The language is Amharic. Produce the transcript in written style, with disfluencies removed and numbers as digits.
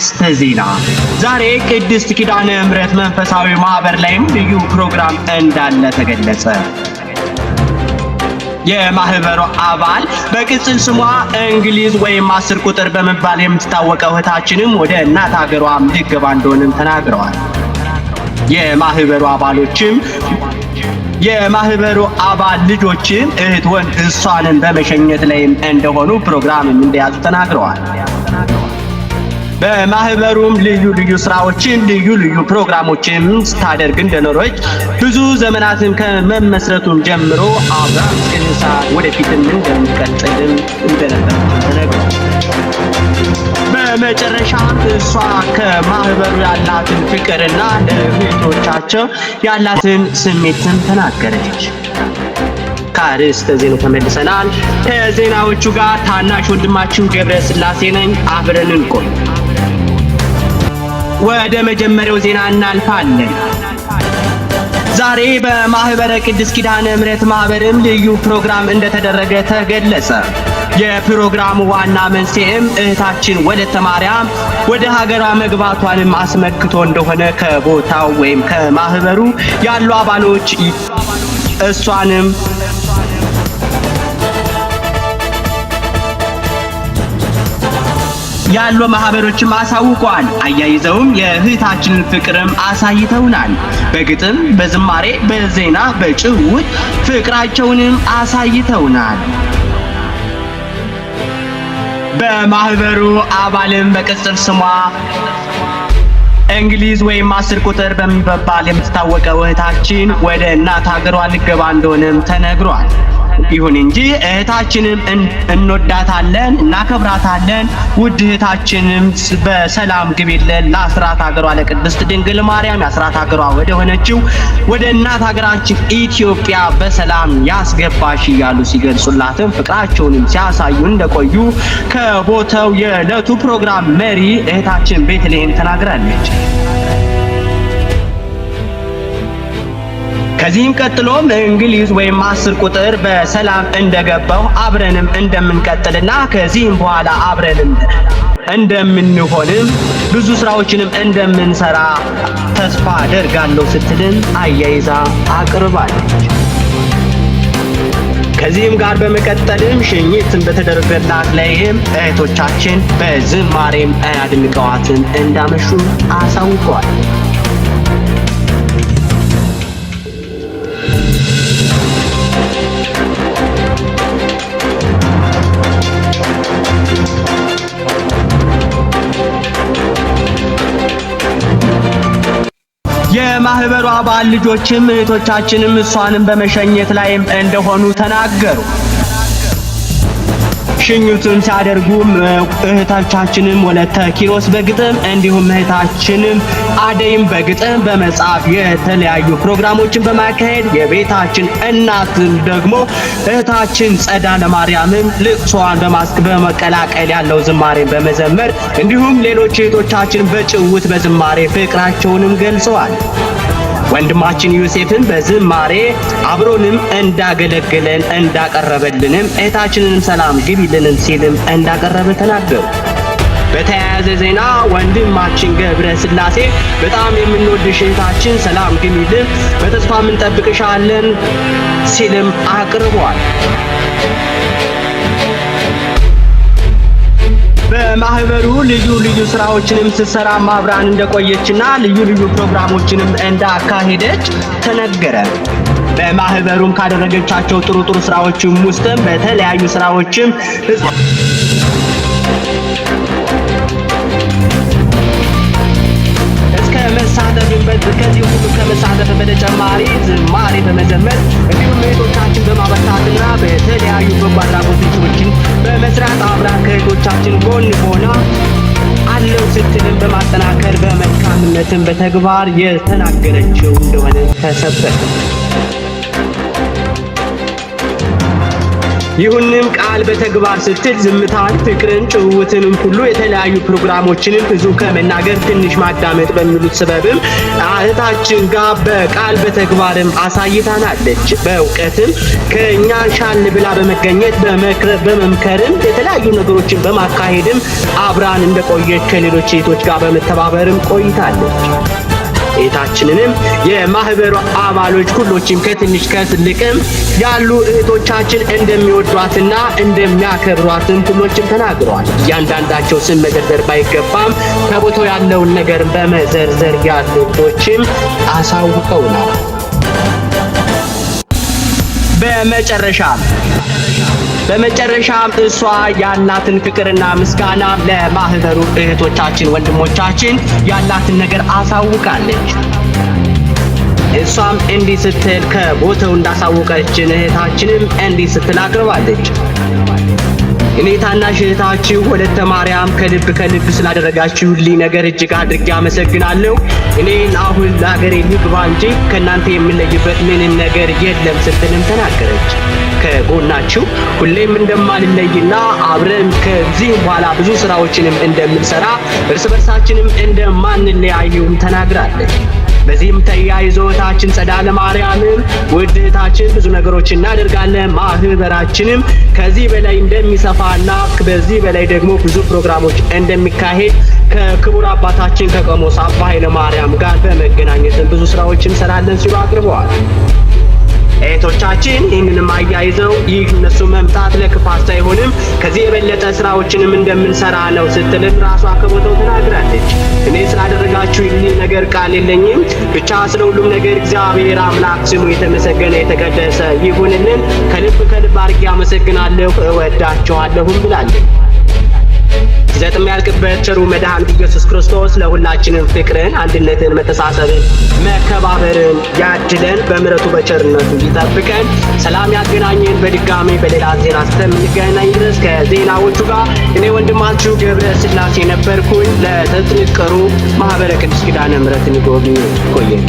አርዕስተ ዜና። ዛሬ ቅድስት ኪዳነ ምሕረት መንፈሳዊ ማህበር ላይም ልዩ ፕሮግራም እንዳለ ተገለጸ። የማህበሩ አባል በቅጽል ስሟ እንግሊዝ ወይም 10 ቁጥር በመባል የምትታወቀው እህታችንም ወደ እናት ሀገሯም ልትገባ እንደሆነም ተናግረዋል። የማህበሩ አባሎችም የማህበሩ አባል ልጆችም እህት ወንድ እሷንን በመሸኘት ላይም እንደሆኑ ፕሮግራምም እንደያዙ ተናግረዋል። በማህበሩም ልዩ ልዩ ስራዎችን ልዩ ልዩ ፕሮግራሞችን ስታደርግ እንደኖረች ብዙ ዘመናትን ከመመስረቱም ጀምሮ አብራ እስከዚህ ሰዓት ወደፊትም እንደምትቀጥልም እንደነበር ተነግሯል። በመጨረሻም እሷ ከማህበሩ ያላትን ፍቅርና ለእህቶቻቸው ያላትን ስሜትን ተናገረች። ከአርዕስተ ዜናው ተመልሰናል። ከዜናዎቹ ጋር ታናሽ ወንድማችሁ ገብረ ስላሴ ነኝ። አብረን እንቆይ። ወደ መጀመሪያው ዜና እናልፋለን። ዛሬ በማህበረ ቅድስት ኪዳነ ምሕረት ማህበርም ልዩ ፕሮግራም እንደተደረገ ተገለጸ። የፕሮግራሙ ዋና መንስኤም እህታችን ወለተ ማርያም ወደ ሀገሯ መግባቷንም አስመልክቶ እንደሆነ ከቦታው ወይም ከማህበሩ ያሉ አባሎች እሷንም ያሉ ማህበሮችም አሳውቀዋል። አያይዘውም የእህታችንን ፍቅርም አሳይተውናል። በግጥም፣ በዝማሬ፣ በዜና፣ በጭውውት ፍቅራቸውንም አሳይተውናል። በማህበሩ አባልም በቅጽል ስሟ እንግሊዝ ወይም 10 ቁጥር በሚባል የምትታወቀው እህታችን ወደ እናት ሀገሯ ልገባ እንደሆነም ተነግሯል። ይሁን እንጂ እህታችንም እንወዳታለን፣ እናከብራታለን። ውድ እህታችንም በሰላም ግቢልን ለአስራት ሀገሯ ለቅድስት ድንግል ማርያም የአስራት ሀገሯ ወደ ሆነችው ወደ እናት ሀገራችን ኢትዮጵያ በሰላም ያስገባሽ እያሉ ሲገልጹላትም ፍቅራቸውንም ሲያሳዩ እንደቆዩ ከቦታው የዕለቱ ፕሮግራም መሪ እህታችን ቤተልሔም ተናግራለች። ከዚህም ቀጥሎም እንግሊዝ ወይም 10 ቁጥር በሰላም እንደገባው አብረንም እንደምንቀጥልና ከዚህም በኋላ አብረንም እንደምንሆንም ብዙ ስራዎችንም እንደምንሰራ ተስፋ አደርጋለሁ ስትልም አያይዛ አቅርባለች። ከዚህም ጋር በመቀጠልም ሽኝት በተደረገላት ላይም እህቶቻችን በዝማሬም አድምቀዋትም እንዳመሹ አሳውቀዋል። የማህበሩ አባል ልጆችም እህቶቻችንም እሷንም በመሸኘት ላይም እንደሆኑ ተናገሩ። ሽኝቱን ሲያደርጉም እህቶቻችንም ወለተ ኪሮስ በግጥም እንዲሁም እህታችንም አደይም በግጥም በመጻፍ የተለያዩ ፕሮግራሞችን በማካሄድ የቤታችን እናት ደግሞ እህታችን ጸዳለ ማርያምም ልቅሷን በመቀላቀል ያለው ዝማሬን በመዘመር እንዲሁም ሌሎች እህቶቻችን በጭውት በዝማሬ ፍቅራቸውንም ገልጸዋል። ወንድማችን ዮሴፍን በዝማሬ አብሮንም እንዳገለገለን እንዳቀረበልንም እህታችንንም ሰላም ግቢልንም ሲልም እንዳቀረበ ተናገሩ። በተያያዘ ዜና ወንድማችን ገብረ ስላሴ በጣም የምንወድሽ እህታችን ሰላም ግቢልን፣ በተስፋ እንጠብቅሻለን ሲልም አቅርቧል። በማህበሩ ልዩ ልዩ ስራዎችንም ስትሰራ አብራን እንደቆየችና ልዩ ልዩ ፕሮግራሞችንም እንዳካሄደች ተነገረ። በማህበሩም ካደረገቻቸው ጥሩ ጥሩ ስራዎችም ውስጥም በተለያዩ ስራዎችም እስከ መሳተፍበት ከዚህ ሁሉ ከመሳተፍ በተጨማሪ ዝማሬ በመዘመር እንዲሁም እህቶቻችን በማበርታትና በተለያዩ በጎ አድራጎቶችን በመስራት አብራ ከእህቶቻችን ጎን ሆና አለው ስትልም በማጠናከር በመልካምነትም በተግባር የተናገረችው እንደሆነ ተሰበከ። ይሁንም ቃል በተግባር ስትል ዝምታን፣ ፍቅርን፣ ጭውውትንም ሁሉ የተለያዩ ፕሮግራሞችንም ብዙ ከመናገር ትንሽ ማዳመጥ በሚሉት ስበብም እህታችን ጋር በቃል በተግባርም አሳይታናለች። በእውቀትም ከኛ ሻል ብላ በመገኘት በመምከርም የተለያዩ ነገሮችን በማካሄድም አብራን እንደቆየች ከሌሎች ሴቶች ጋር በመተባበርም ቆይታለች። እህታችንንም የማህበሩ አባሎች ሁሎችም ከትንሽ ከትልቅም ያሉ እህቶቻችን እንደሚወዷትና እንደሚያከብሯትም ሁሎችም ተናግረዋል። እያንዳንዳቸው ስም መደርደር ባይገባም ከቦታው ያለውን ነገር በመዘርዘር ያሉ እህቶችም አሳውቀውናል። በመጨረሻም እሷ ያላትን ፍቅርና ምስጋና ለማህበሩ እህቶቻችን፣ ወንድሞቻችን ያላትን ነገር አሳውቃለች። እሷም እንዲህ ስትል ከቦታው እንዳሳወቀችን እህታችንም እንዲህ ስትል አቅርባለች። እኔ ታናሽ እህታችሁ ወለተ ማርያም ከልብ ከልብ ስላደረጋችሁልኝ ነገር እጅግ አድርጌ አመሰግናለሁ። እኔን አሁን ለሀገሬ ልግባ እንጂ ከእናንተ የምለይበት ምንም ነገር የለም ስትልም ተናገረች። ከጎናችሁ ሁሌም እንደማልለይና አብረን ከዚህ በኋላ ብዙ ስራዎችንም እንደምንሰራ እርስ በርሳችንም እንደማንለያዩም ተናግራለች። በዚህም ተያይዞ እህታችን ጸዳለ ማርያምም ውድ እህታችን ብዙ ነገሮች እናደርጋለን፣ ማህበራችንም ከዚህ በላይ እንደሚሰፋና በዚህ በላይ ደግሞ ብዙ ፕሮግራሞች እንደሚካሄድ ከክቡር አባታችን ከቆሞስ አባ ኃይለ ማርያም ጋር በመገናኘትም ብዙ ስራዎች እንሰራለን ሲሉ አቅርበዋል። እህቶቻችን ይህንንም አያይዘው ይህ እነሱ መምጣት ለክፋት ሳይሆንም ከዚህ የበለጠ ስራዎችንም እንደምንሰራ ነው ስትልም ራሷ ከቦታው ተናግራለች። እኔ ስላደረጋችሁ ይህ ነገር ቃል የለኝም። ብቻ ስለ ሁሉም ነገር እግዚአብሔር አምላክ ስሙ የተመሰገነ የተቀደሰ ይሁንልን። ከልብ ከልብ አድርጌ አመሰግናለሁ፣ እወዳችኋለሁም ብላለች። ሲሰጥ የሚያልቅበት ቸሩ መድኃኒት ኢየሱስ ክርስቶስ ለሁላችንም ፍቅርን፣ አንድነትን፣ መተሳሰብን፣ መከባበርን ያድለን። በምሕረቱ በቸርነቱ ይጠብቀን፣ ሰላም ያገናኘን። በድጋሜ በሌላ ዜና እስከምንገናኝ ድረስ ከዜናዎቹ ጋር እኔ ወንድማችሁ ገብረ ስላሴ ነበርኩኝ። ለተጥንቅሩ ማህበረ ቅዱስ ኪዳነ ምሕረትን ይጎብኙ። ቆየን።